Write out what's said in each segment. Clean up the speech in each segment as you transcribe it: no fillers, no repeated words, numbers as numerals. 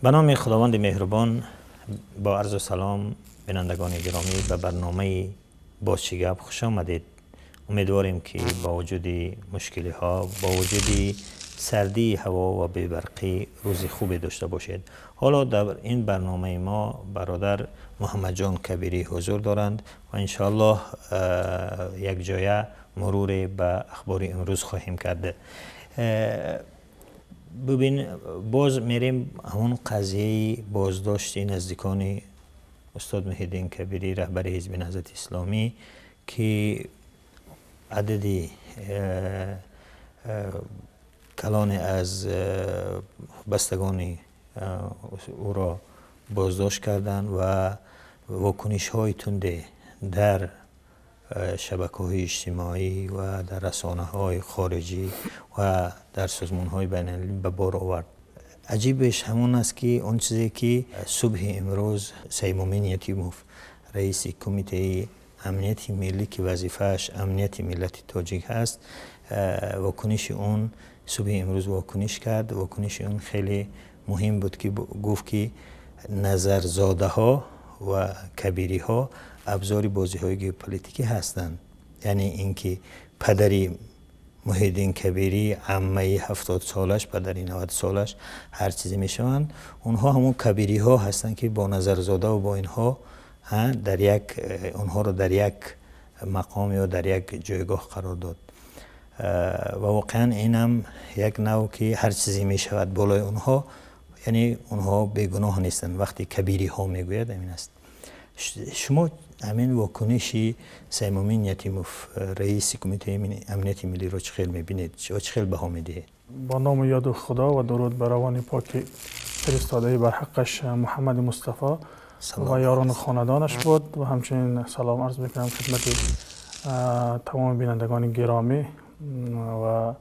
Ба номи Худованди меҳрубон, бо арзу салом, бинандагони гиромӣ, ба барномаи «Боз чӣ гап» хуш омадед. Умедворем, ки бо вуҷуди мушкилиҳо, бо вуҷуди сардии ҳаво ва бебарқӣ рӯзи хубе дошта бошед. Ҳоло дар ин барномаи мо бародар Муҳаммадҷон Кабирӣ ҳузур доранд ва иншоаллоҳ якҷоя муруре ба ахбори имрӯз хоҳем кард. Бибин, боз мерем ҳамон қазияи боздошти наздикони устод Муҳиддин Кабирӣ, раҳбари Ҳизби Наҳзати Исломӣ, ки адади калоне аз бастагони ӯро боздошт карданд ва вокунишҳои тунде дар шабакаҳои иҷтимоӣ ва дар расонаҳои хориҷӣ ва дар созмонҳои байналмилалӣ ба бор овард. Аҷибеш ҳамон аст, ки он чизе ки субҳи имрӯз Саймумин Ятимов, раиси Кумитаи амнияти миллӣ, ки вазифааш амнияти миллати тоҷик ҳаст, вокуниши он субҳи имрӯз вокуниш кард. Вокуниши он хеле муҳим буд, ки гуфт, ки назарзодаҳо ва кабириҳо абзори бозиҳои геополитикӣ ҳастанд. Яъне ин ки падари Муҳиддин Кабирӣ, аммаи 70-солаш, падари 90-солаш, ҳар чизе мешаванд, онҳо ҳамон кабириҳо ҳастанд, ки бо Назарзода ва бо инҳо дар як, онҳоро дар як мақом ё дар як ҷойгоҳ қарор дод. Ва воқеан инам як нав ки ҳар чизе мешавад болои онҳо, яъне онҳо бегуноҳ нестанд. Вақте кабириҳо мегӯяд, ҳамин аст. Шумо ҳамин вокуниши Саймумин Ятимов, раиси Кумитаи амнияти миллиро чӣ хел мебинед ва чӣ хел баҳо медиҳед? Бо ному ёду Худо ва дуруд ба равони поки фиристодаи барҳаққаш Муҳаммади Мустафо ва ёрону хонадонаш буд ва ҳамчунин салом арз мекунам хидмати тамоми бинандагони гиромӣ ва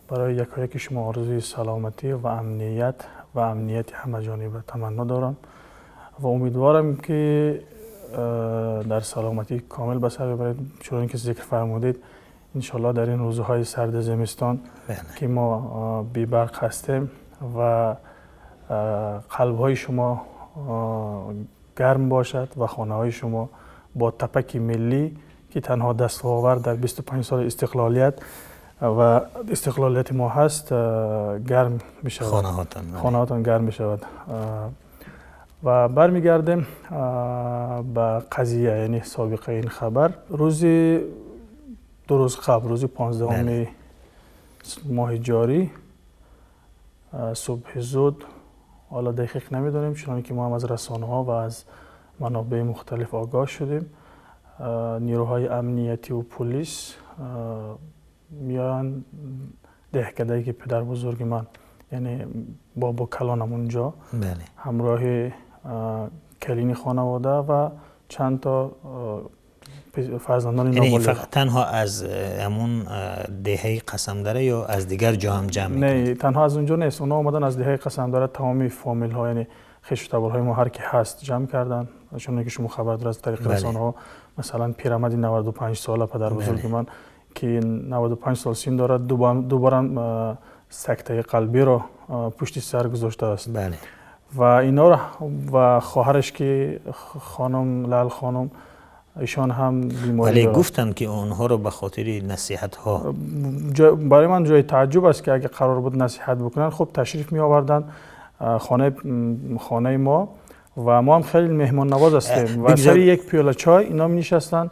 барои якояки шумо орзуи саломатӣ ва амният ва амнияти ҳамаҷониба таманно дорам ва умедворам, ки дар саломатӣ комил ба сар бибаред. Чунон ки зикр фармудед, иншоаллоҳ дар ин рӯзҳои сарди зимистон, ки мо бебарқ ҳастем, ва қалбҳои шумо гарм бошад ва хонаҳои шумо бо тапаки миллӣ, ки танҳо дастовард дар 25 соли истиқлолият ва истиқлолияти мо ҳаст, гарм бишавад. Хонаҳотон гарм бишавад. Ва бармегардем ба қазия, яъне собиқаи ин хабар. Рӯзи 2 рӯз қабл, рӯзи 15-уми моҳи ҷорӣ, субҳи зуд, ҳоло дақиқ намедонем, чуноне ки мо ҳам аз расонаҳо ва аз манобеи мухталиф огоҳ шудем, нерӯҳои амниятиву пулис меоянд деҳкадае, ки падарбузурги ман, яъне бобо калонам, унҷо ҳамроҳи калини хонавода ва чанд то фарзандони ноболиғ. Танҳо аз ҳамон деҳаи Қасамдара ё аз дигар ҷо ҳам ҷамъ? Не, танҳо аз унҷо нест. Онҳо омадан аз деҳаи Қасамдара, тамоми фомилҳо, яъне хешу таборҳои мо, ҳар ки ҳаст, ҷамъ карданд. Чуноне ки шумо хабар доред аз тариқи расонаҳо, масалан, пирамади 95-сола, падарбузурги ман, ки 95 сол син дорад, дуборам сактаи қалбиро пушти сар гузоштааст. Ва инҳоро ва хоҳараш, ки хонум Лал хонум, ишон ҳам беморӣ. Вале гуфтанд, ки онҳоро ба хотири насиҳатҳо. Барои ман ҷои таъҷуб аст, ки агар қарор буд насиҳат бикунанд, хуб, ташриф меоварданд хонаи мо ва мо ҳам хеле меҳмоннавоз ҳастем ва сари як пиёла чой ино менишастанд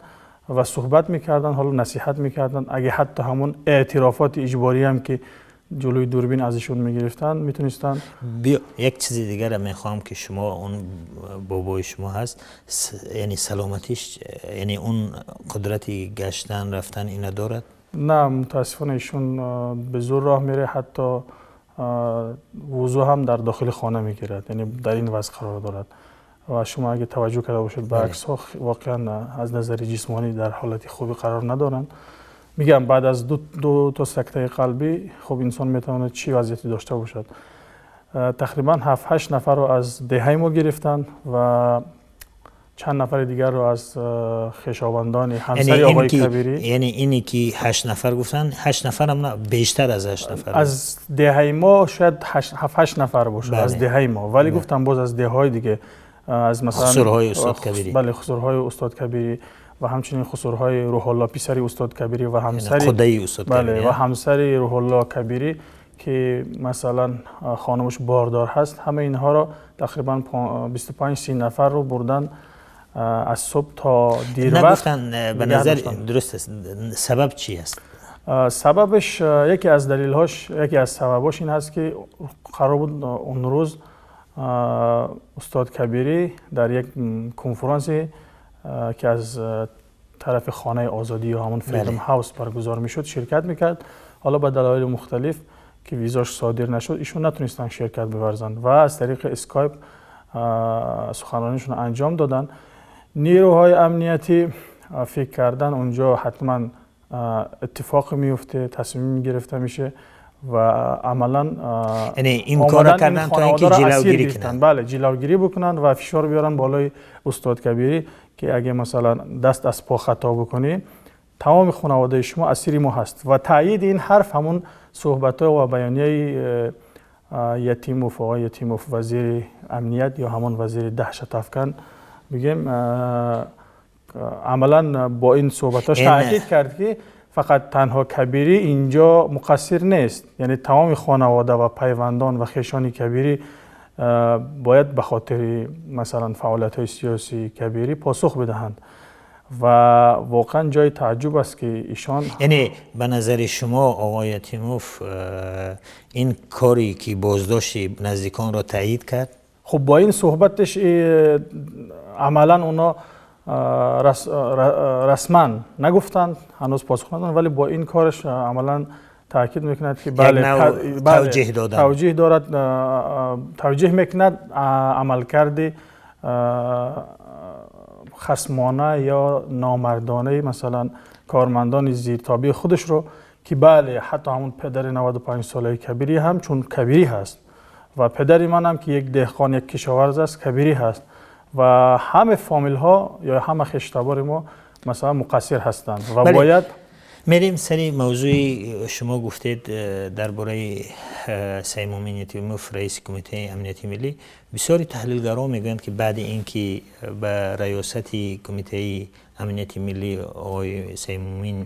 ва суҳбат мекарданд, ҳоло насиҳат мекарданд. Агар ҳатто ҳамон эътирофоти иҷборӣ ҳам, ки ҷилӯи дурбин аз ишон мегирифтанд, метونистанд. Як чизи дигарро мехоҳам, ки шумо, он бобои шумо ҳаст, яъне саломатиш, яъне он қудрати гаштан, рафтан ина дорад? На, мутаассифона, ишон ба зӯр роҳ мере, ҳатто вузӯ ҳам дар дохили хона мегирад, яъне дар ин вазъ қарор дорад. Ва шумо агар таваҷҷӯҳ карда бошед ба аксҳо, воқеан аз назари ҷисмонӣ дар ҳолати хубӣ қарор надоранд. Мегам, баъд аз ду то сактаи қалбӣ, хуб, инсон метавонад чӣ вазъияте дошта бошад? Тақрибан 7-8 нафарро аз деҳаи мо гирифтанд ва چند نفر دیگر رو از خویشاوندان همسر آقای کبیری، یعنی اینی که 8 نفر گفتن، 8 نفر هم نه، بیشتر از 8 نفر از دهه ما، شاید 7 8 نفر باشه. بله. از دهه ما، ولی بله. گفتم باز از دههای دیگه، از مثلا خسرهای استاد کبیری، بله، خسرهای استاد کبیری و همچنین خسرهای روح الله پسر استاد کبیری و همسر خدای استاد کبیری، بله، و همسر روح الله کبیری که مثلا خانمش باردار هست، همه اینها رو تقریبا 25 30 نفر رو بردن از صبح تا دیر وقت. نگفتن به نظر درست است سبب چی است؟ سببش، یکی از دلیلهاش، یکی از سبباش این هست که قرار بود اون روز استاد کبیری در یک کنفرانسی که از طرف خانه آزادی یا همون Freedom House برگزار میشد شرکت میکرد. حالا به دلایل مختلف که ویزاش صادر نشد، ایشون نتونستن شرکت بورزند و از طریق اسکایپ سخنرانیشون انجام دادن. نیروهای امنیتی فکر کردن اونجا حتما اتفاق میفته، تصمیم گرفته میشه و عملا یعنی این کار کردن تا اینکه جلوگیری کنن. بله، جلوگیری بکنن و فشار بیارن بالای استاد کبیری که اگه مثلا دست از پا خطا بکنی، تمام خانواده شما اسیر ما هست. و تایید این حرف همون صحبت ها و بیانیه یتیموف، آقای یتیموف، وزیر امنیت یا همون وزیر دهشت افکن بگیم، عملا با این صحبتاش تاکید کرد که فقط تنها کبیری اینجا مقصر نیست، یعنی تمام خانواده و پیوندان و خویشان کبیری باید به خاطر مثلا فعالیت های سیاسی کبیری پاسخ بدهند. و واقعا جای تعجب است که ایشان یعنی به نظر شما آقای یتیموف این کاری که بازداشت نزدیکان را تایید کرد؟ خب، با این صحبتش عملا اونا رسما نگفتند، هنوز پاسخ ندادن، ولی با این کارش عملا تاکید میکند که بله، توجیه دادن، توجیه دارد، توجیه میکند عملکرد خصمانه یا نامردانه مثلا کارمندان زیرتابع خودش رو که بله، حتی همون پدر 95 ساله کبیری هم چون کبیری هست و پدر من هم که یک دهقان، یک کشاورز است، کبیری هست و همه فامیل ها یا همه خویشتبار ما مثلا مقصر هستند و بله. باید میریم سری موضوع. شما گفتید درباره سیمومین یتیموف، رئیس کمیته امنیتی ملی، بسیاری تحلیلگران میگویند که بعد اینکه به ریاست کمیته امنیتی ملی آقای سیمومین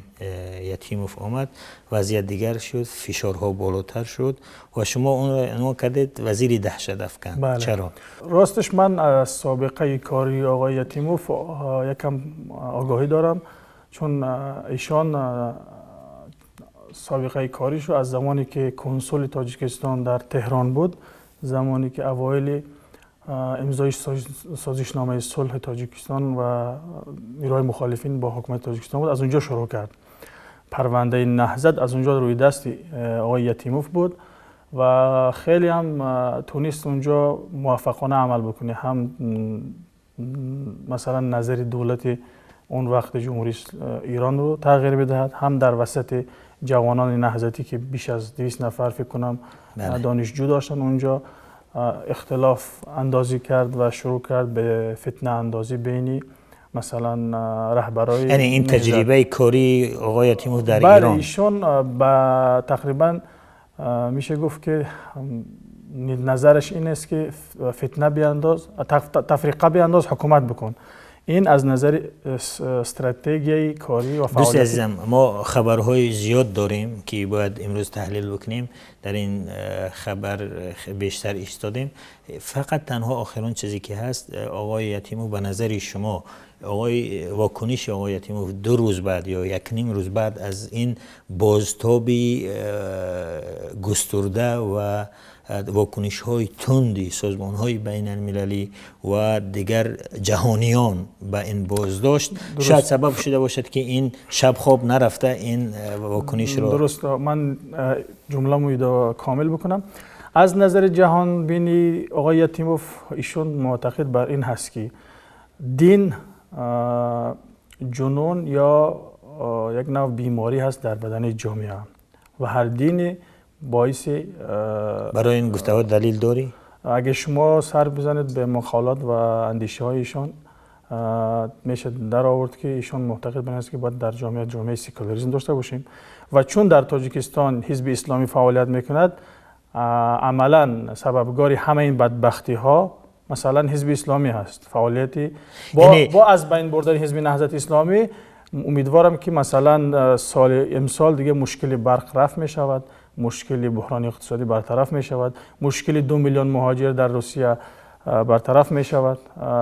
یتیموف آمد، وضعیت دیگر شد، فشارها بالاتر شد و شما اون را عنوان کردید وزیر دهشت افکن. بله. چرا؟ راستش من از سابقه کاری آقای یتیموف یکم آگاهی دارم، چون ایشان سابقه کاریش رو از زمانی که کنسول تاجیکستان در تهران بود، زمانی که اوایل امضای سازشنامه صلح تاجیکستان و نیروهای مخالفین با حکومت تاجیکستان بود، از اونجا شروع کرد. پرونده نهضت از اونجا روی دست آقای یتیموف بود و خیلی هم تونست اونجا موفقانه عمل بکنه، هم مثلا نظر دولت اون وقت جمهوری ایران رو تغییر بدهد، هم در وسط جوانان نهضتی که بیش از 200 نفر فکر کنم دانشجو داشتن اونجا اختلاف اندازی کرد و شروع کرد به فتنه اندازی بینی مثلا رهبرای یعنی این تجربه کاری آقای یتیموف در بله، ایران؟ ایشون با تقریبا میشه گفت که نظرش این است که فتنه بیانداز، تفریقه بیانداز، حکومت بکن. این از نظر استراتژی کاری و دوست فعالیت عزیزم، ما خبرهای زیاد داریم که باید امروز تحلیل بکنیم. در این خبر بیشتر ایستادیم. فقط تنها آخرین چیزی که هست، آقای یتیموف، به نظر شما آقای واکنش آقای یتیموف 2 روز بعد یا 1.5 روز بعد از این بازتاب گسترده و واکنش های تندی سازمان های بین المللی و دیگر جهانیان به این بازداشت شاید سبب شده باشد که این شب خواب نرفته این واکنش رو؟ درست، من جمله کامل بکنم. از نظر جهان بینی آقای یتیموف، ایشون معتقد بر این هست که دین جنون یا یک نوع بیماری هست در بدن جامعه و هر دینی باعث برای این گفته دلیل داری؟ اگه شما سر بزنید به مقالات و اندیشه هایشان میشه در آورد که ایشون معتقد به این است که باید در جامعه سکولاریسم داشته باشیم و چون در تاجیکستان حزب اسلامی فعالیت میکند، عملا سببگار همه این بدبختی ها مثلا حزب اسلامی هست. فعالیتی با از بین بردن حزب نهضت اسلامی امیدوارم که مثلا سال امسال دیگه مشکل برق رفع می شود، مشکل بحران اقتصادی برطرف می شود، مشکل 2 میلیون مهاجر در روسیه برطرف می شود.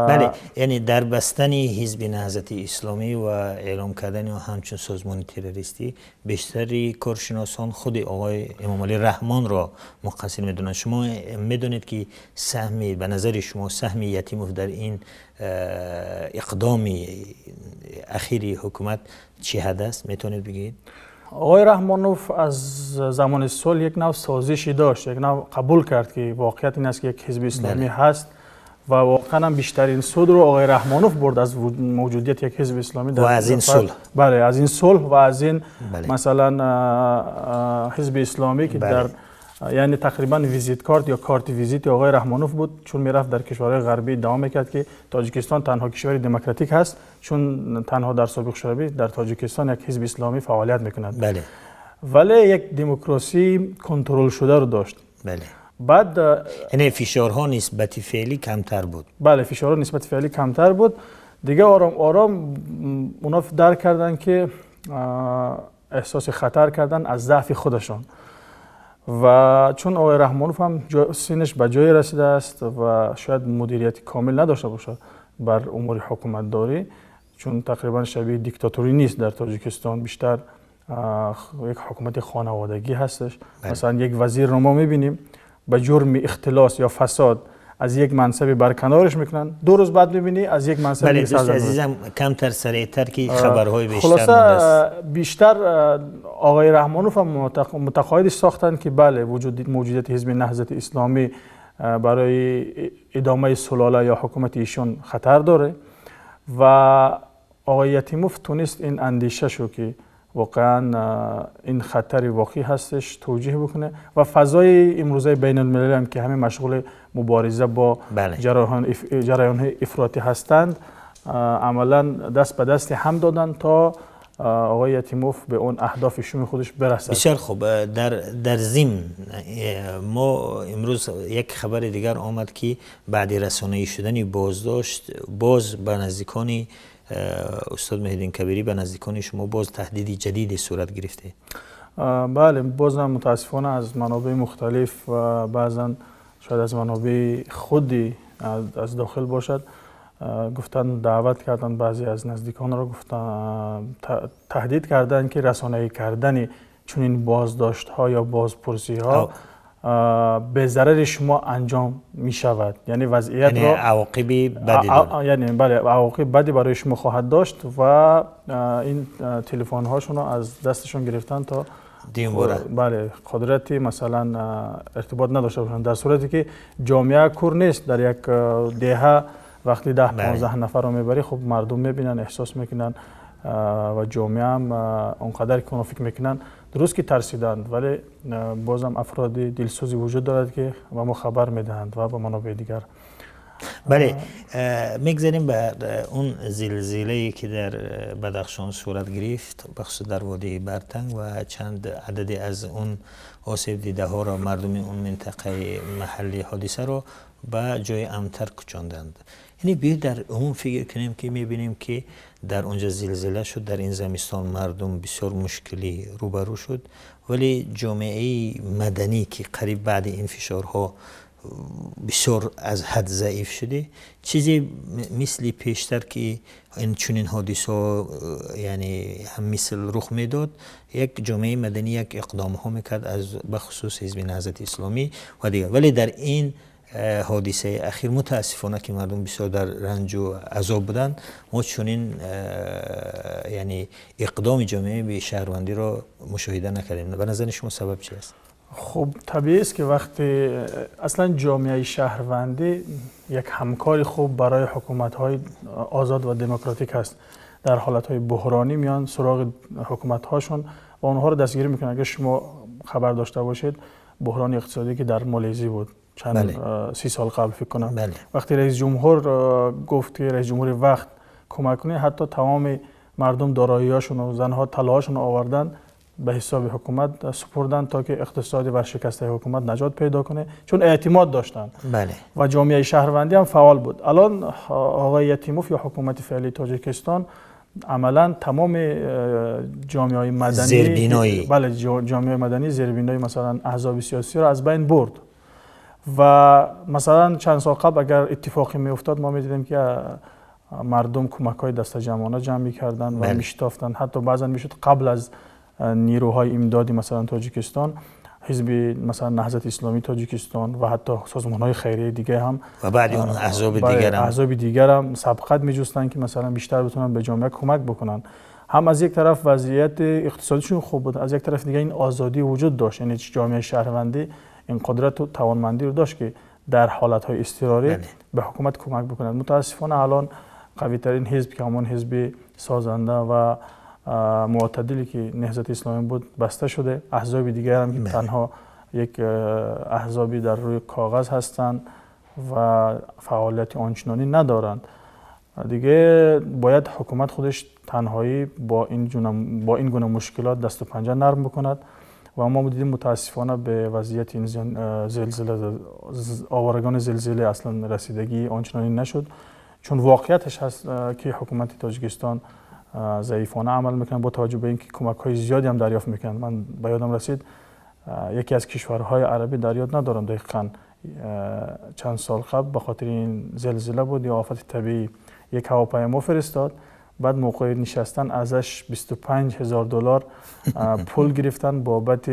بله، یعنی در بستن حزب نهضت اسلامی و اعلام کردن همچون سازمان تروریستی بیشتری کارشناسان خود آقای امامعلی رحمان را مقصر میدونند. شما میدونید که سهمی به نظر شما سهم یتیموف در این اقدام اخیری حکومت چی حد است؟ میتونید بگید؟ آقای رحمانوف از زمان صلح یک نوع سازشی داشت، یک نوع قبول کرد که واقعیت این است که یک حزب اسلامی هست و واقعا هم بیشترین سود رو آقای رحمانوف برد از موجودیت یک حزب اسلامی در و از این صلح. بله، از این صلح و از این مثلا حزب اسلامی که در یعنی تقریبا ویزیت کارت یا کارت ویزیت آقای رحمانوف بود، چون میرفت در کشورهای غربی ادعا میکرد که تاجیکستان تنها کشور دموکراتیک هست، چون تنها در سابق شوروی در تاجیکستان یک حزب اسلامی فعالیت میکند. بله. ولی یک دموکراسی کنترل شده رو داشت. بله. بعد یعنی فشارها نسبت فعلی کمتر بود. بله، فشارها نسبت فعلی کمتر بود. دیگه آرام آرام اونا درک کردن که احساس خطر کردن از ضعف خودشان و چون آقای رحمانوف هم سنش به جای رسیده است و شاید مدیریت کامل نداشته باشد بر امور حکومت داری، چون تقریبا شبیه دیکتاتوری نیست در تاجیکستان، بیشتر یک حکومت خانوادگی هستش. مثلا یک وزیر رو ما میبینیم به جرم اختلاس یا فساد از یک منصب برکنارش میکنن، 2 روز بعد میبینی از یک منصب. بله دوست عزیزم، کمتر سریعتر که خبرهای بیشتر. خلاصه بیشتر آقای رحمانوف هم متقاعدش ساختن که بله موجودیت حزب نهضت اسلامی برای ادامه سلاله یا حکومت ایشون خطر داره و آقای یتیموف تونست این اندیشه شو که واقعا این خطر واقعی هستش توجیه بکنه و فضای امروزه بین المللی هم که همه مشغول مبارزه با جریان‌های افراطی هستند، عملا دست به دست هم دادن تا آقای یتیموف به اون اهداف شوم خودش برسد. بسیار خوب. در ضمن ما امروز یک خبر دیگر آمد که بعد رسانه‌ای شدن بازداشت باز به نزدیکان استاد مهدین کبیری، به نزدیکان شما باز تهدید جدید صورت گرفته. بله، بازم متاسفانه از منابع مختلف و بعضا شاید از منابع خودی از داخل باشد، گفتن دعوت کردن بعضی از نزدیکان را، گفتن تهدید کردن که رسانه‌ای کردن چنین بازداشت ها یا بازپرسی ها به ضرر شما انجام می شود، یعنی وضعیت یعنی را عواقب بدی داره. یعنی بله، عواقب بدی برای شما خواهد داشت و این تلفن هاشون از دستشون گرفتن تا دیواره. بله، قدرتی مثلا ارتباط نداشته باشند، در صورتی که جامعه کور نیست. در یک دهه وقتی 10-15 نفر رو میبری، خب مردم میبینن، احساس میکنن و جامعه هم اونقدر که اونا فکر میکنن درست که ترسیدند، ولی بازم افراد دلسوزی وجود دارد که به ما خبر میدهند و به منابع دیگر. بله، میگذاریم به اون زلزله‌ای که در بدخشان صورت گرفت، بخصوص در وادی برتنگ و چند عددی از اون آسیب دیده ها را مردم اون منطقه محلی حادثه را به جای امتر کچاندند. یعنی بیاید در عموم فکر کنیم که میبینیم که در اونجا زلزله شد، در این زمستان مردم بسیار مشکلی روبرو شد، ولی جامعه مدنی که قریب بعد این فشارها بسیار از حد ضعیف شده، چیزی مثل پیشتر که این چنین حادثه یعنی هم مثل رخ میداد، یک جامعه مدنی یک اقدام ها میکرد از بخصوص حزب نهضت اسلامی و دیگر، ولی در این حادثه اخیر متاسفانه که مردم بسیار در رنج و عذاب بودند، ما چنین یعنی اقدام جامعه به شهروندی را مشاهده نکردیم. به نظر شما سبب چی است؟ خب طبیعی است که وقتی اصلا جامعه شهروندی یک همکار خوب برای حکومت‌های آزاد و دموکراتیک است، در حالت‌های بحرانی میان سراغ حکومت‌هاشون و اونها رو دستگیری میکنن. اگر شما خبر داشته باشید، بحران اقتصادی که در مالزی بود، چند 30 سال قبل فکر کنم. وقتی رئیس جمهور گفت که رئیس جمهور وقت کمک کنه، حتی تمام مردم دارایی‌هاشون و زنها طلاهاشون آوردن به حساب حکومت سپردن تا که اقتصاد ورشکسته حکومت نجات پیدا کنه، چون اعتماد داشتن. بله. و جامعه شهروندی هم فعال بود. الان آقای یتیموف یا حکومت فعلی تاجیکستان عملا تمام جامعه مدنی زیربینایی، بله، جامعه مدنی زیربینای مثلا احزاب سیاسی را از بین برد. و مثلا چند سال قبل اگر اتفاقی میافتاد ما می‌دیدیم که مردم کمک‌های دست جمعانه جمع می‌کردن و می‌شتافتن. حتی بعضا میشد قبل از نیروهای امدادی مثلا تاجیکستان، حزب مثلا نهضت اسلامی تاجیکستان و حتی سازمان‌های خیریه دیگه هم و بعد اون احزاب دیگر هم سبقت می‌جستن که مثلا بیشتر بتونن به جامعه کمک بکنن. هم از یک طرف وضعیت اقتصادیشون خوب بود، از یک طرف دیگه این آزادی وجود داشت، یعنی جامعه شهروندی این قدرت و توانمندی رو داشت که در حالت‌های اضطراری به حکومت کمک بکنند. متاسفانه الان قوی‌ترین حزب که همون حزب سازنده و معتدلی که نهضت اسلامی بود بسته شده. احزاب دیگر هم که تنها یک احزابی در روی کاغذ هستند و فعالیت آنچنانی ندارند. دیگه باید حکومت خودش تنهایی با این گونه مشکلات دست و پنجه نرم بکند و ما دیدیم متاسفانه به وضعیت این زلزله، آوارگان زلزله اصلا رسیدگی آنچنانی نشد، چون واقعیتش هست که حکومت تاجیکستان ضعیفانه عمل میکنن با توجه به اینکه کمک های زیادی هم دریافت میکنن. من به یادم رسید یکی از کشورهای عربی، در یاد ندارم دقیقاً چند سال قبل، به خاطر این زلزله بود یا آفت طبیعی، یک هواپیما فرستاد، بعد موقع نشستن ازش 25,000 دلار پول گرفتن بابت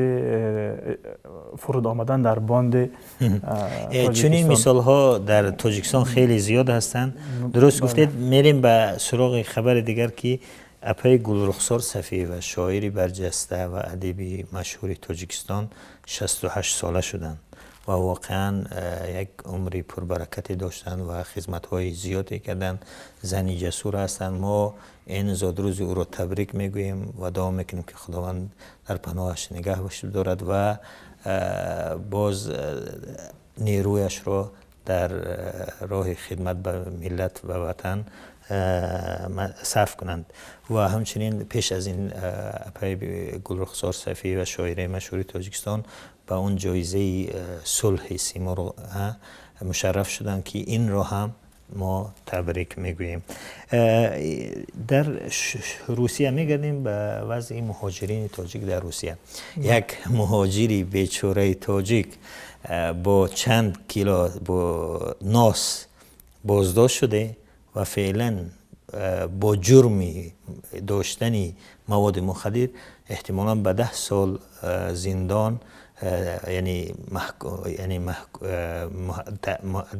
فرود آمدن در باند. چنین مثال ها در تاجیکستان خیلی زیاد هستند. درست گفتید. میریم به سراغ خبر دیگر که اپای گلرخسار صفی و شاعری برجسته و ادیبی مشهور تاجیکستان 68 ساله شدند و واقعا یک عمری پربرکتی داشتند و خدمت‌های زیادی کردند. زنی جسور هستند. ما این زادروز او را تبریک میگوییم و دعا میکنیم که خداوند در پناهش نگه دارد و باز نیرویش را در راه خدمت به ملت و وطن صرف کنند. و همچنین پیش از این اپای گلرخسار صفی و شاعره مشهور تاجیکستان به اون جایزه صلح سیمرغ مشرف شدند که این را هم ما تبریک میگوییم. در روسیه میگردیم به وضع مهاجرین تاجیک در روسیه. یک مهاجری بیچاره تاجیک با چند کیلو با ناس بازداشت شده و فعلا با جرم داشتن مواد مخدر احتمالاً به 10 سال زندان، یعنی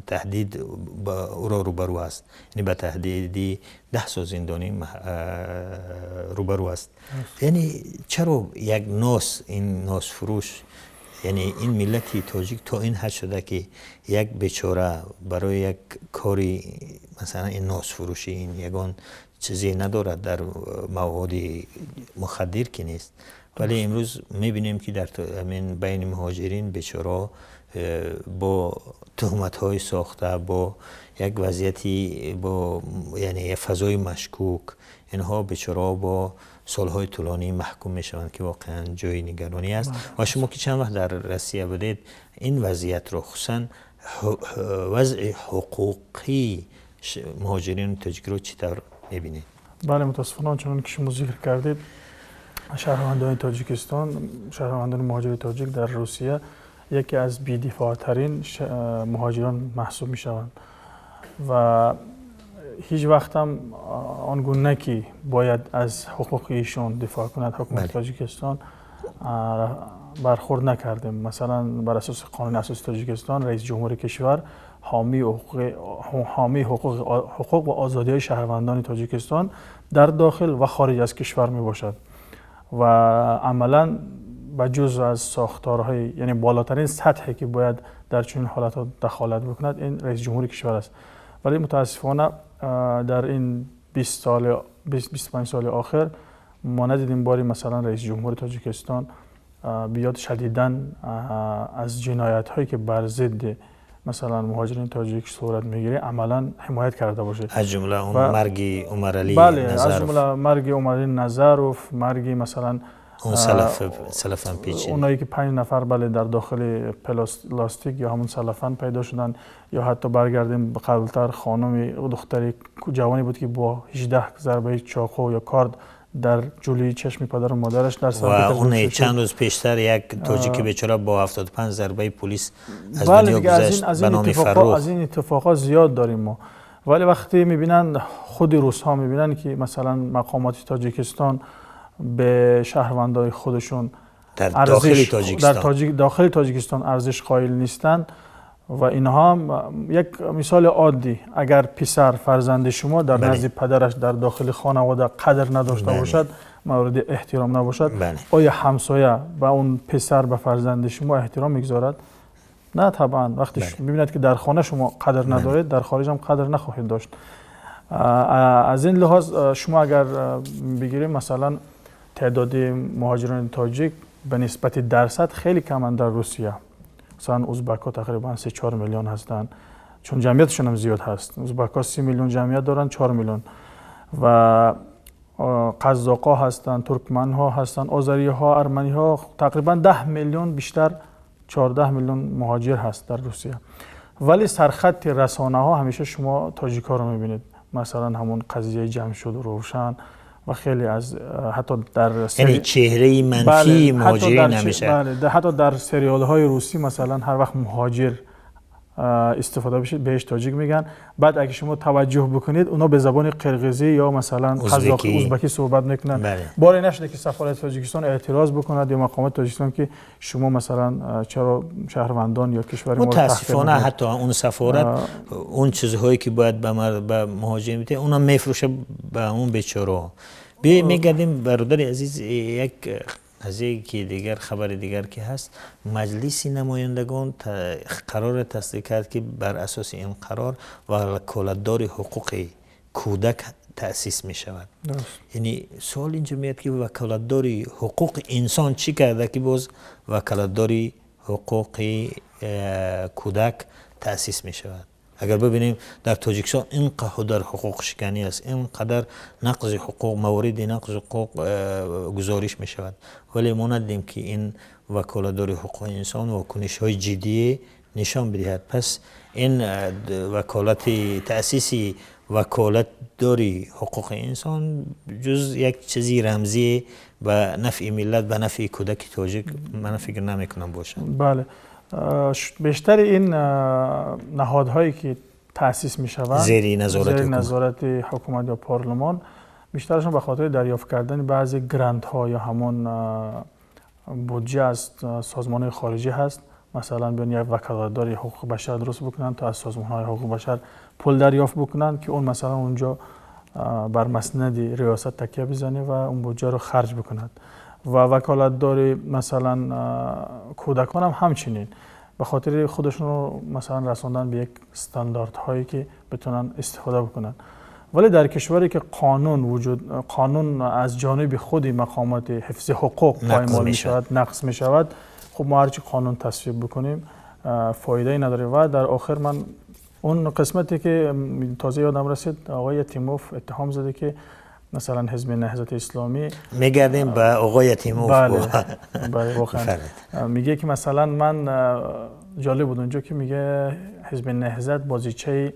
تهدید او را روبرو است، یعنی به تهدید 10 سال زندانی روبرو است. یعنی چرا یک ناس، این ناس فروش، یعنی این ملت تاجیک تا این حد شده که یک بیچاره برای یک کاری مثلا این ناس فروشی، این یگان چیزی ندارد در مواد مخدر که نیست، ولی امروز میبینیم که در بین مهاجرین بیچاره با تهمت‌های ساخته، با یک وضعیتی، با یعنی یک فضای مشکوک، اینها بیچاره با سالهای طولانی محکوم میشوند که واقعا جای نگرانی است. و شما که چند وقت در روسیه بودید، این وضعیت رو خصوصا وضع حقوقی مهاجرین تاجیک رو چطور میبینید؟ بله، متاسفانه چنان که شما ذکر کردید، شهروندان تاجیکستان، شهروندان مهاجر تاجیک در روسیه یکی از بی‌دفاع‌ترین مهاجران محسوب میشوند و هیچ وقت هم آنگونه که باید از حقوق ایشان دفاع کند حکومت تاجیکستان برخورد نکردیم. مثلا بر اساس قانون اساسی تاجیکستان رئیس جمهور کشور حامی حقوق و آزادی‌های شهروندان تاجیکستان در داخل و خارج از کشور می باشد و عملاً به جز از ساختارهای، یعنی بالاترین سطحی که باید در چنین حالت‌ها دخالت بکند این رئیس جمهور کشور است. ولی متاسفانه در این 25 سال آخر ما ندیدیم باری مثلا رئیس جمهور تاجیکستان بیاد شدیداً از جنایت‌هایی که بر ضد مثلا مهاجرین تاجیک صورت میگیره عملا حمایت کرده باشه. از جمله اون مرگ عمرعلی نظروف. از جمله مرگ عمرعلی نظروف، مرگ مثلا اون سلفن پیچید، اونایی که 5 نفر بله در داخل پلاستیک یا همون سلفن پیدا شدن، یا حتی برگردیم قبلتر خانم دختری جوانی بود که با 18 ضربه چاقو یا کارد در جلوی چشم پدر و مادرش در سر و اون چند روز پیشتر یک تاجیک بیچاره با 75 ضربه پلیس از دنیا گذشت به نام فرخ. از این اتفاقا زیاد داریم ما. ولی وقتی میبینن خود روس ها میبینن که مثلا مقامات تاجیکستان به شهروندای خودشون در داخل تاجیکستان در داخل تاجیکستان ارزش قائل نیستند و اینها یک مثال عادی، اگر پسر فرزند شما در نزد پدرش در داخل خانواده قدر نداشته باشد، مورد احترام نباشد، آیا همسایه به اون پسر به فرزند شما احترام میگذارد؟ نه طبعا. وقتی میبیند که در خانه شما قدر ندارید، در خارج هم قدر نخواهید داشت. از این لحاظ شما اگر بگیریم مثلا تعداد مهاجران تاجیک به نسبت درصد خیلی کمند در روسیه. مثلا ازبک‌ها تقریبا 3-4 میلیون هستند، چون جمعیتشون هم زیاد هست. ازبک‌ها 30 میلیون جمعیت دارن، 4 میلیون، و قزاق‌ها هستند، ترکمن‌ها هستند، آذری‌ها، ارمنی‌ها، تقریبا 10 میلیون بیشتر، 14 میلیون مهاجر هست در روسیه. ولی سرخط رسانه‌ها همیشه شما تاجیک‌ها رو می‌بینید. مثلا همون قضیه جمشید روشن و خیلی از حتی در یعنی چهره منفی مهاجرین همیشه، بله، حتی در سریال های روسی مثلا هر وقت مهاجر استفاده بشه بهش تاجیک میگن. بعد اگه شما توجه بکنید اونا به زبان قرقیزی یا مثلا قزاقی ازبکی صحبت میکنن. باری نشده که سفارت تاجیکستان اعتراض بکند یا مقامات تاجیکستان که شما مثلا چرا شهروندان یا کشور ما. متاسفانه حتی اون سفارت اون چیزهایی که باید به مهاجرین بده اونا میفروشه به اون بیچاره. میگردیم برادر عزیز، یک قضیه که دیگر خبر دیگر که هست، مجلس نمایندگان قرار تصدیق کرد که بر اساس این قرار وکالتدار حقوق کودک تأسیس می شود. یعنی سوال اینجا میاد که وکالتدار حقوق انسان چی کرده که باز وکالتدار حقوق کودک تأسیس می شود؟ اگر ببینیم در تاجیکستان اینقدر حقوق شکنی است، اینقدر نقض حقوق، موارد نقض حقوق گزارش می شود، ولی ما ندیدیم که این وکالتدار حقوق انسان واکنش های جدی نشان بدهد. پس این وکالت تأسیسی وکالتداری حقوق انسان جز یک چیزی رمزی به نفع ملت، به نفع کودک تاجیک من فکر نمی کنم باشه. بله، بیشتر این نهادهایی که تأسیس میشوند زیر نظارت حکومت یا پارلمان، بیشترشون به خاطر دریافت کردن بعضی گرانت ها یا همون بودجه از سازمان خارجی هست. مثلا بیان یک وکالتدار حقوق بشر درست بکنن تا از سازمان های حقوق بشر پول دریافت بکنن که اون مثلا اونجا بر مسند ریاست تکیه بزنه و اون بودجه رو خرج بکند. و وکالتدار مثلا کودکان هم همچنین به خاطر خودشون رو مثلا رساندن به یک استانداردهایی که بتونن استفاده بکنن. ولی در کشوری که قانون از جانب خود مقامات حفظ حقوق پایمال می شود، نقض می شود، خب ما هرچی قانون تصویب بکنیم فایده ای نداره. و در آخر من اون قسمتی که تازه یادم رسید، آقای یتیموف اتهام زده که مثلا حزب نهضت اسلامی، میگردیم به آقای یتیموف. بله، واقعا میگه که مثلا من جالب بود اونجا که میگه حزب نهضت بازیچه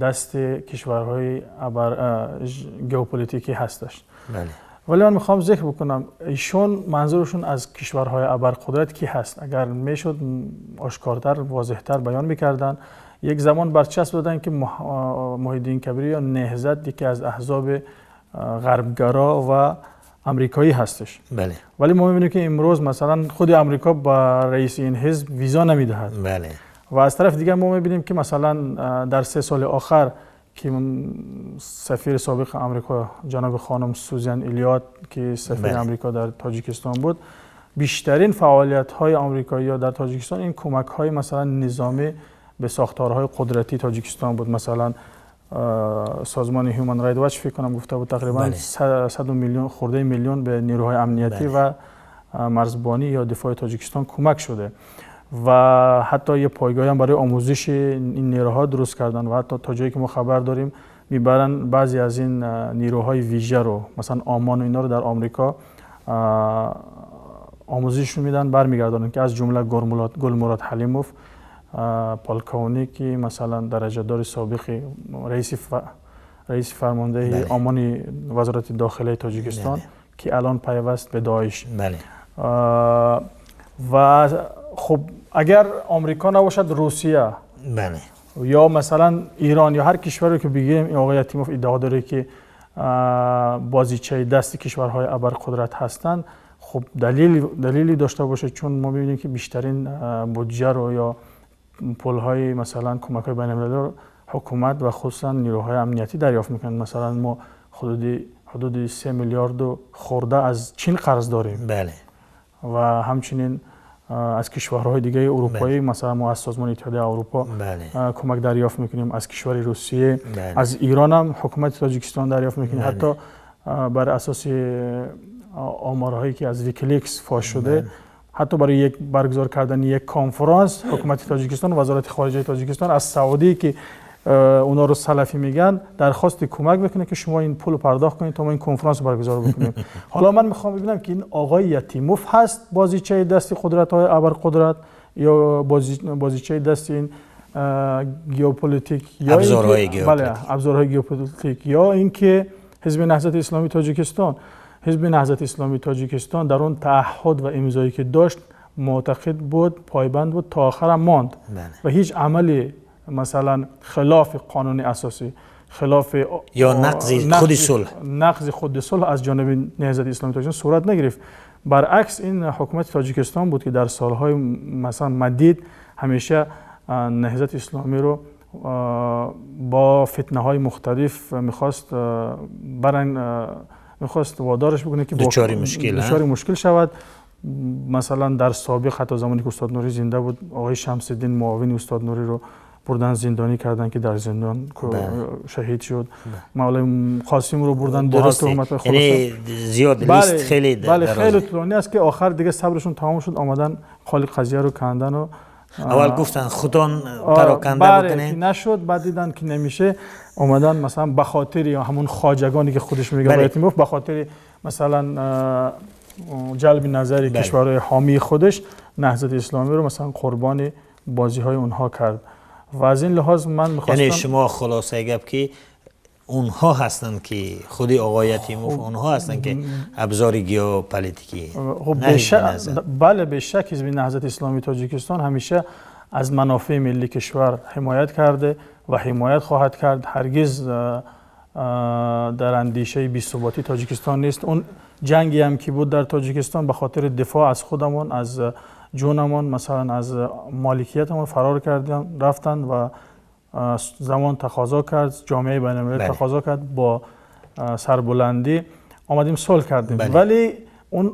دست کشورهای ژئوپلیتیکی هستش. بله. ولی من میخوام ذکر بکنم ایشون منظورشون از کشورهای ابرقدرت کی هست؟ اگر میشد آشکارتر واضحتر بیان میکردن. یک زمان برچسب دادن که محی‌الدین کبیری یا نهضت یکی از احزاب غربگرا و امریکایی هستش. بله. ولی ما میبینیم که امروز مثلا خود امریکا با رئیس این حزب ویزا نمیدهد. بله. و از طرف دیگه ما میبینیم که مثلا در 3 سال آخر که سفیر سابق امریکا جناب خانم سوزان الیات که سفیر بله. امریکا در تاجیکستان بود، بیشترین فعالیت‌های آمریکایی‌ها در تاجیکستان این کمک‌های مثلا نظامی به ساختارهای قدرتی تاجیکستان بود. مثلا سازمان هیومن رایت واچ فکر کنم گفته بود تقریبا 100 میلیون خورده میلیون به نیروهای امنیتی بله. و مرزبانی یا دفاع تاجیکستان کمک شده. و حتی یه پایگاهی هم برای آموزش این نیروها درست کردن و حتی تا جایی که ما خبر داریم میبرن بعضی از این نیروهای ویژه رو، مثلا آمان و اینا رو در آمریکا آموزششون میدن، برمیگردانن که از جمله گلمراد حلیموف پالکاونی که مثلا درجه دار سابق رئیس فرماندهی آمان وزارت داخله تاجیکستان که الان پیوست به داعش. بله. و خب اگر آمریکا نباشد روسیه، بله، یا مثلا ایران یا هر کشوری که بگیم، این آقای یتیموف ادعا داره که بازیچه دست کشورهای ابرقدرت هستند، خب دلیلی داشته باشه، چون ما می‌بینیم که بیشترین بودجه رو یا پول‌های مثلا کمک‌های بین‌المللی رو حکومت و خصوصا نیروهای امنیتی دریافت میکنن. مثلا ما حدود 3 میلیارد خورده از چین قرض داریم. بله. و همچنین از کشورهای دیگه اروپایی، بله. مثلا ما از سازمان اتحادیه اروپا، بله، کمک دریافت میکنیم، از کشور روسیه، بله، از ایران هم حکومت تاجیکستان دریافت میکنیم. بله. حتی بر اساس آمارهایی که از ویکیلیکس فاش شده، بله، حتی برای یک برگزار کردن یک کنفرانس حکومت تاجیکستان و وزارت خارجه تاجیکستان از سعودی که اونا رو سلفی میگن درخواست کمک میکنه که شما این پول رو پرداخت کنید تا ما این کنفرانس رو برگزار بکنیم. حالا من میخوام ببینم که این آقای یتیموف هست بازیچه دست قدرت های ابرقدرت یا بازیچه دست این گیوپلیتیک یا ابزارهای گیوپلیتیک، بله، ابزارهای گیوپلیتیک، یا اینکه حزب نهضت اسلامی تاجیکستان. حزب نهضت اسلامی تاجیکستان در اون تعهد و امضایی که داشت معتقد بود، پایبند بود، تا آخرم ماند. بله. و هیچ عملی مثلا خلاف قانون اساسی، خلاف یا نقض خود صلح، نقض خود صلح از جانب نهضت اسلامی تاجیکستان صورت نگرفت. برعکس این حکومت تاجیکستان بود که در سالهای مثلا مدید همیشه نهضت اسلامی رو با فتنه های مختلف میخواست میخواست وادارش بکنه که دچار مشکل شود. مثلا در سابق حتی زمانی که استاد نوری زنده بود، آقای شمس الدین معاون استاد نوری رو بردن زندانی کردن که در زندان شهید شد. مولای قاسم رو بردن با تهمت خلاصه، یعنی زیاد لیست خیلی، بله، خیلی طولانی است که آخر دیگه صبرشون تمام شد، آمدن خالی قضیه رو کندن و اول گفتن خودان پراکنده بکنین، نشد، بعد دیدن که نمیشه، اومدن مثلا به خاطر یا همون خواجگانی که خودش میگه یتیموف، به خاطر مثلا جلب نظر کشورهای حامی خودش نهضت اسلامی رو مثلا قربان بازی‌های اونها کرد. و از این لحاظ من می‌خواستم، یعنی شما خلاصه گپ که اونها هستند که خود آقای یتیموف اونها هستند که ابزار گیوپلیتیکی. خب بله، به شک حزب نهضت اسلامی تاجیکستان همیشه از منافع ملی کشور حمایت کرده و حمایت خواهد کرد. هرگز در اندیشه بی‌ثباتی تاجیکستان نیست. اون جنگی هم که بود در تاجیکستان به خاطر دفاع از خودمون، از جونمون، مثلا از مالکیتمون فرار کردن رفتن و زمان تقاضا کرد، جامعه بین‌المللی تقاضا کرد، با سربلندی آمدیم صلح کردیم. بله. ولی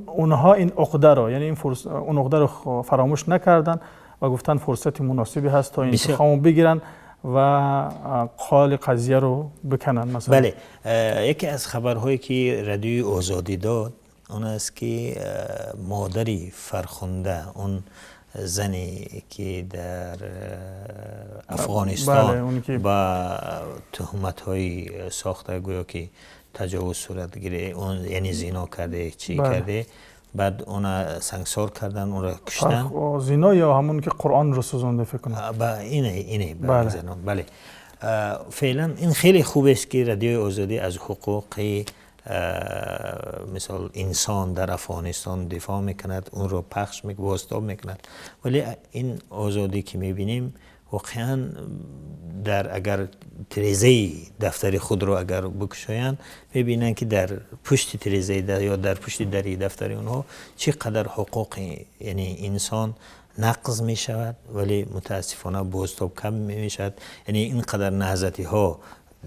اونها این عقده رو، یعنی این اون عقده رو فراموش نکردن و گفتن فرصت مناسبی هست تا انتقامو بگیرن و قال قضیه رو بکنن مثلا. بله، یکی از خبرهایی که رادیوی آزادی داد اون است که مادری فرخنده، اون زنی که در افغانستان بله، با تهمت‌های ساخته گویا که تجاوز صورت گیره، اون یعنی زنا کرده، چی بله. کرده، بعد اون سنگسار کردن، اون را کشتن. زنا یا همون که قرآن رو سوزانده فکر کنم. اینه بله. زنا. بله. فعلا این خیلی خوب است که رادیوی آزادی از حقوق مثال انسان در افغانستان دفاع میکند، اون رو پخش میکند، بازتاب میکند. ولی این آزادی که میبینیم واقعا در اگر تریزه دفتر خود رو اگر بکشایند میبینند که در پشت تریزه یا در پشت دری دفتر اونها چقدر حقوق یعنی انسان نقض میشود، ولی متاسفانه بازتاب کم میشود. یعنی اینقدر نهضتی ها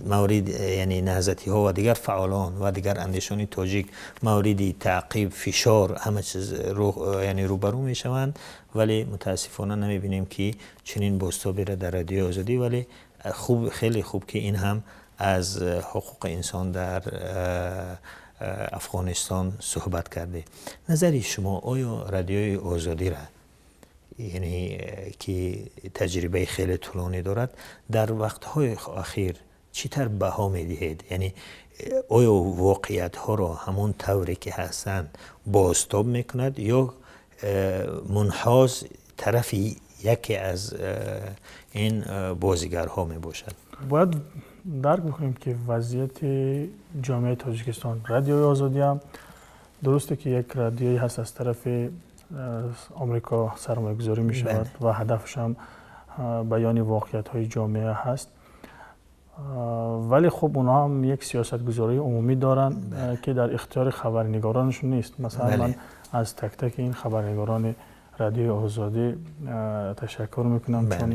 مورد، یعنی نهضتی ها و دیگر فعالان و دیگر اندیشان تاجیک مورد تعقیب، فشار، همه چیز رو یعنی روبرو میشوند، ولی متاسفانه نمیبینیم که چنین بازتابی را در رادیو آزادی. ولی خوب، خیلی خوب که این هم از حقوق انسان در افغانستان صحبت کرده. نظر شما آیا رادیوی آزادی را яъне ки таҷрибаи хеле тӯлонӣ дорад, дар вақтҳои охир чӣ тавр баҳо медиҳед? Яъне оё воқеиятҳоро ҳамон тавре ки ҳастанд бозтоб мекунад ё мунҳоз тарафи яке аз ин бозигарҳо мебошад? Бояд дарк бикунем, ки вазъияти ҷомеаи Тоҷикистон, Радиои Озодӣ ҳам дурусте, ки як радиое ҳаст, аз тарафи Омрико сармоягузорӣ мешавад ва ҳадафаш ҳам баёни воқеиятҳои ҷомеа ҳаст, вале хуб, онҳо ҳам як сиёсатгузории умумӣ доранд, ки дар ихтиёри хабарнигоронашон нест. Масалан, ман аз так-таки ин хабарнигорони Радиои Озодӣ ташаккур мекунам, чун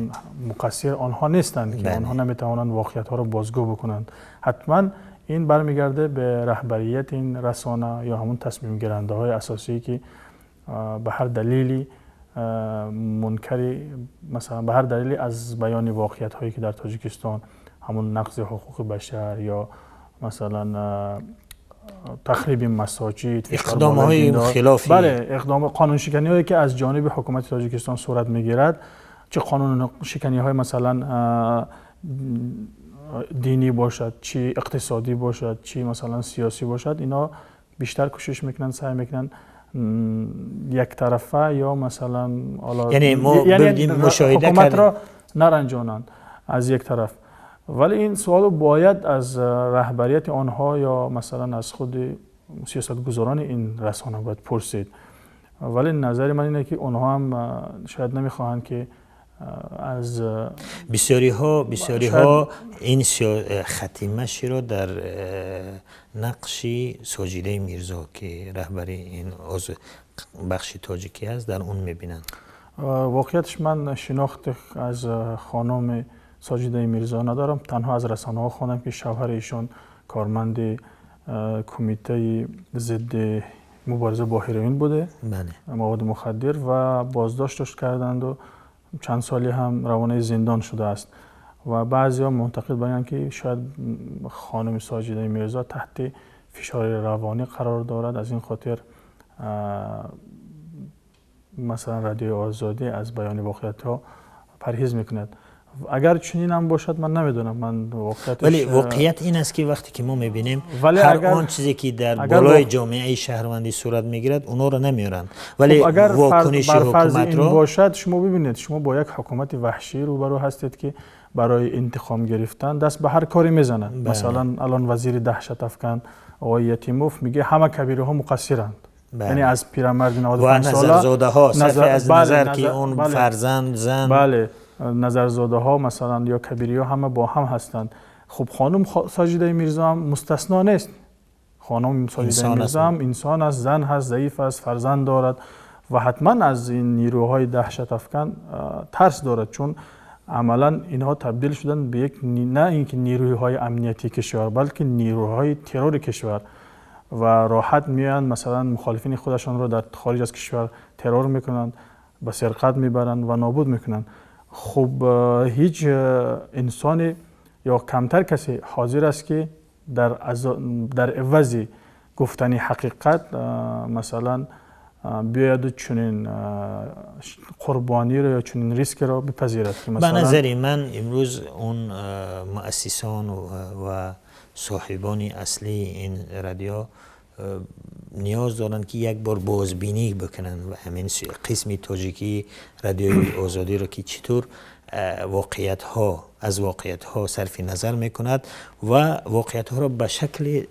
муқассир онҳо нестанд, ки онҳо наметавонанд воқеиятҳоро бозгӯ бикунанд. Ҳатман ин бармегардад ба раҳбарияти ин расона ё ҳамон тасмимгирандаҳои асосӣ, ки ба ҳар далеле мункари, масалан, ба ҳар далеле аз баёни воқеиятҳое, ки дар Тоҷикистон ҳамон нақзи ҳуқуқи башар ё масалан тахриби масоҷид, иқдомҳои хилофи бале, иқдом, қонуншиканиҳое, ки аз ҷониби ҳукумати Тоҷикистон сурат мегирад, чӣ қонуншиканиҳои масалан динӣ бошад, чӣ иқтисодӣ бошад, чӣ масалан сиёсӣ бошад, инҳо бештар кӯшиш мекунанд, саъй мекунанд яктарафа ё масалан яъне мо мушоҳида ҳукуматро наранҷонанд аз як тараф. Вале ин суолро бояд аз раҳбарияти онҳо ё масалан аз худи сиёсатгузорони ин расона бояд пурсид. Вале назари ман ине, ки онҳо ҳам шояд намехоҳанд, ки аз Бисёриҳо ин хатимаширо дар нақши Соҷидаи Мирзо, ки раҳбари ин бахши тоҷикӣ аст, дар он мебинанд. Воқеияташ, ман шинохт аз хонуми Соҷидаи Мирзо надорам. Танҳо аз расонаҳо хондам, ки шавҳари эшон корманди кумитаи зидди мубориза бо ҳероин буде, маводи мухаддир, ва боздошташ карданду чанд соле ҳам равонаи зиндон шудааст. Ва баъзеҳо муътақид буданд, ки шояд хонуми Соҷидаи Мирзо таҳти фишори равонӣ қарор дорад, аз ин хотир масалан Радиои Озодӣ аз баёни воқеиятҳо парҳез мекунад. Агар чунин ҳам бошад, ман намедонам, ман воқеияташ Вале воқеият ин аст, ки вақте ки мо мебинем, ҳар он чизе, ки дар болои ҷомеаи шаҳрвандӣ сурат мегирад, онҳоро намеоранд, вале агар вокуниши ҳукуматро бошад, шумо бибинед, шумо бо як ҳукумати ваҳшӣ рӯбарӯ ҳастед, ки барои интиқом гирифтан даст ба ҳар коре мезанад. Масалан, алон вазири даҳшатафкан оғои Ятимов мегӯяд, ҳама кабираҳо муқассиранд, яъне аз пирамарди 95 сола, назарзодаҳо, сарфи аз назар ки он фарзанд, зан. Бале, назарзодаҳо масалан ё кабириҳо, ҳама бо ҳам ҳастанд. Хуб, хонум Соҷидаи Мирзо ҳам мустасно нест. Хонум Соҷидаи Мирзо ҳам инсон аст, зан ҳаст, заиф аст, фарзанд дорад ва ҳатман аз ин нерӯҳои даҳшатафкан тарс дорад, чун амалан инҳо табдил шуданд ба як на ин ки нерӯҳои амниятии кишвар, балки нерӯҳои террори кишвар ва роҳат меоянд, масалан, мухолифини худашонро дар хориҷ аз кишвар террор мекунанд, ба сирқат мебаранд ва нобуд мекунанд. Хуб, ҳеҷ инсоне ё камтар касе ҳозир аст, ки дар ивази гуфтани ҳақиқат масалан биёяду чунин қурбониро ё чунин рискиро бипазирад. Ба назари ман, имрӯз он муассисон ва соҳибони аслии ин радио ниёз доранд, ки як бор бозбинӣ бикунанд ва ҳамин қисми тоҷикии Радиои Озодиро, ки чӣ тур воқеиятҳо аз воқеиятҳо сарфи назар мекунад ва воқеиятҳоро ба шакли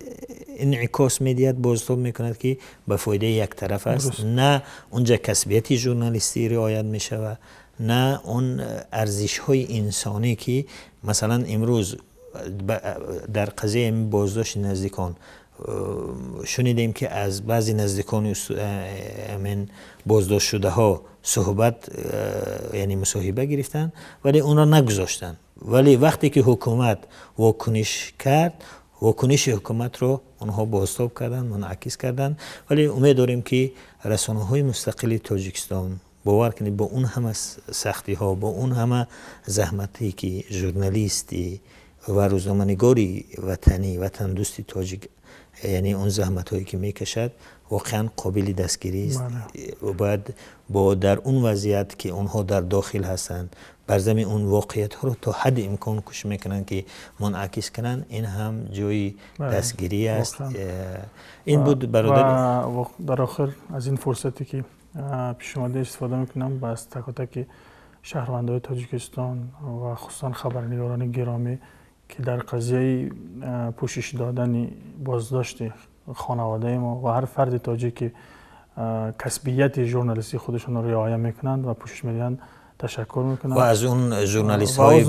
инъикос медиҳад, бозтоб мекунад, ки ба фоидаи як тараф аст. На унҷа касбияти журналистӣ риоят мешавад, на он арзишҳои инсонӣ, ки масалан имрӯз дар қазияи боздошти наздикон шунидем, ки аз баъзе наздикони амин боздоштшудаҳо суҳбат, яъне мусоҳиба гирифтанд, вале онро нагузоштанд. Вале вақте ки ҳукумат вокуниш кард, вокуниши ҳукуматро онҳо бозтоб карданд, мунъакис карданд. Вале умед дорем, ки расонаҳои мустақили Тоҷикистон, бовар кунед, бо он ҳама сахтиҳо, бо он ҳама заҳмате, ки журналисти ва рӯзноманигори ватанӣ, ватандӯсти тоҷик, яъне он заҳматҳое ки мекашад, воқеан қобили дастгирӣ аст. Бояд бо дар он вазъият ки онҳо дар дохил ҳастанд, бар замин он воқеиятҳоро то ҳадди имкон кӯшиш мекунанд ки мунъакис кунанд. Ин ҳам ҷои дастгирӣ аст. Ин буд, бародар. Ва дар охир аз ин фурсате ки пеш омада истифода мекунам ва аз так-таки шаҳрвандони Тоҷикистон ва хусусан хабарнигорони гиромӣ ки дар қазияи пӯшиш додани боздошти хонаводаи мо ва ҳар фарди тоҷик ки касбияти журналистии худашонро риоя мекунанд ва пӯшиш медиҳанд, ташаккур мекунам. Ва аз он журналистҳои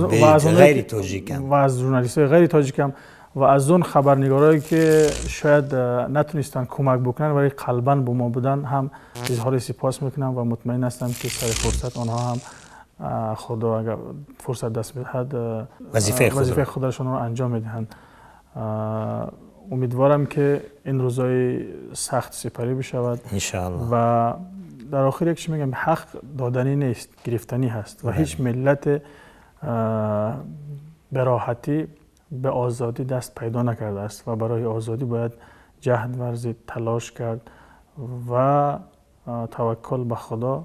ғайри тоҷикам. Ва аз журналистҳои ғайри тоҷикам ва аз он хабарнигорое ки шояд натунистанд кӯмак бикунанд, вале қалбан бо мо буданд, ҳам изҳори сипос мекунам ва мутмаин ҳастам ки сари фурсат онҳо ҳам, худо агар фурсат даст бидиҳад, вазифаи худашонро анҷом медиҳанд. Умедворам ки ин рӯзҳои сахт сипарӣ бишавад. Иншоаллоҳ. Ва дар охир як чиз мегӯям: ҳақ доданӣ нест, гирифтанӣ ҳаст ва ҳеҷ миллате ба роҳатӣ ба озодӣ даст пайдо накардааст ва барои озодӣ бояд ҷаҳд варзид, талош кард ва таваккул ба Худо.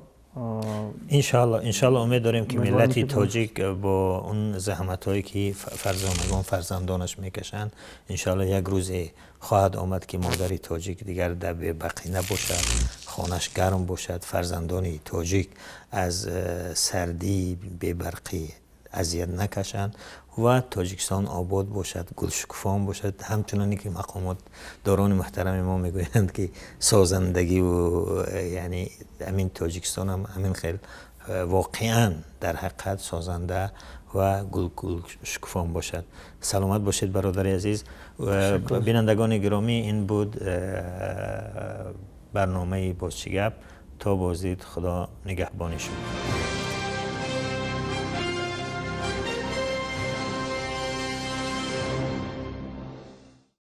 Иншоаллоҳ, иншоаллоҳ, умед дорем ки миллати тоҷик бо он заҳматҳое ки фарзонагон, фарзандонаш мекашанд, иншоаллоҳ, як рӯзе хоҳад омад ки модари тоҷик дигар дар бебарқӣ набошад, хонаш гарм бошад, фарзандони тоҷик аз сардии бебарқӣ азият накашанд ва Тоҷикистон обод бошад, гулшукуфон бошад, ҳамчуноне ки мақомотдорони муҳтарами мо мегӯянд ки созандагиву яъне ҳамин Тоҷикистон ҳам ҳамин хел воқеан дар ҳақиқат созанда ва гулшукуфон бошад. Саломат бошед, бародари азиз. Бинандагони гиромӣ, ин буд барномаи «Боз чӣ гап». То боздид, Худо нигаҳбони шумо.